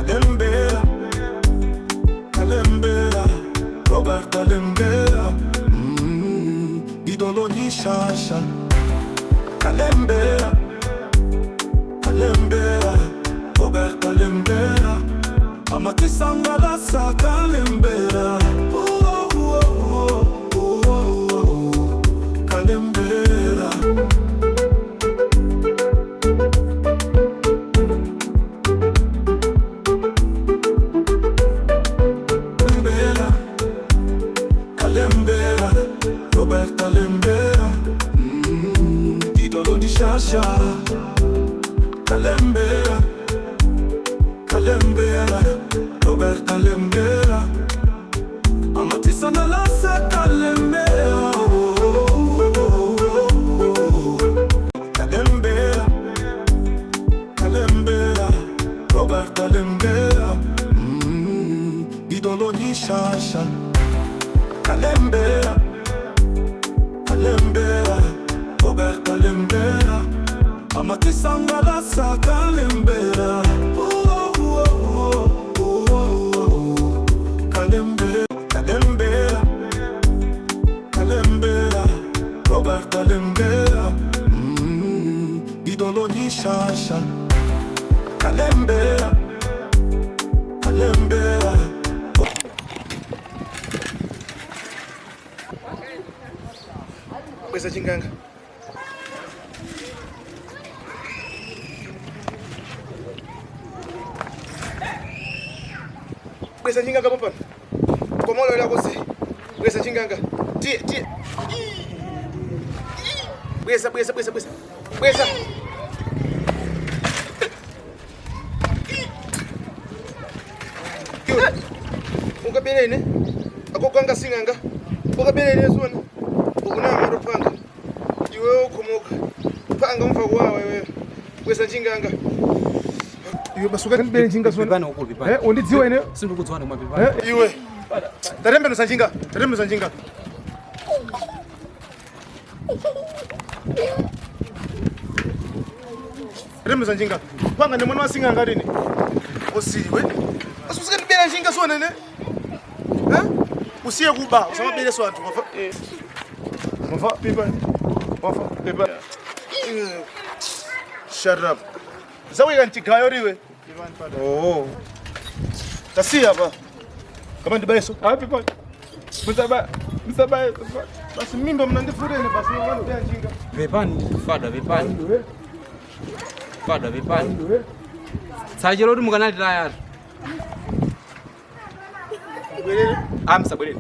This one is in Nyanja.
Kalembera, Kalembera, Robert Kalembera, idolo ni shasha. Kalembera, Kalembera, Robert Kalembera, amatisangalasa Kalembera. Oh, oh, oh, oh, oh, oh. Kalembera. Kalembera, Kalembera, Robert Kalembera, idolo di shasha. Kalembera, Kalembera, Robert Kalembera, amatisangalasa Kalembera. Oh, oh, oh, oh, oh. Kalembera, Kalembera, Robert Kalembera, idolo di shasha. Kalembera, Kalembera, Robert Kalembera, amatisangalasa Kalembera. Oh, oh, oh, oh, oh, oh. Kalembera, Kalembera, Kalembera, Robert Kalembera, idolo ni shasha. Kalembera, Kalembera. Bweza chinganga. Bweza chinganga pompano. Komolo lako si. Bweza chinganga. Tiye, tiye. Bweza, bweza, bweza, bweza. Bweza. Iwe. Ukabere ine. Akokanga singanga. Ukabere ine zona. Ukunama rupanga. Iwe ukhomoka. Panga mfa kwawe wewe. Bweza chinganga. Iwe basuka ndibere njinga zona. Pepani ukulu, pepani. Eh, undidziwa ine. Sindikudziwani koma pepani. Eh, iwe. Tatembenuza njinga. Tatembenuza njinga. Tatembenuza njinga. Panga ndi mwana wa sing'anga lini? Osiriwe. Asusike ndibera njinga zona ine. Eh? Usiye kuba, usamabereso anthu wafa. Wafa pipa. Wafa pipa. Shut up. Zawika nchigayo riwe. Oh. Tasiya pa. Kama ndibayeso. Ah, pepani. Musaba, musaba. Basi mimba mnandifurene basi mwanipea njinga. Pepani, fada pepani. Fada pepani. Tsachero kuti mukanalitayatu. Bwerere. Ah, musabwerere.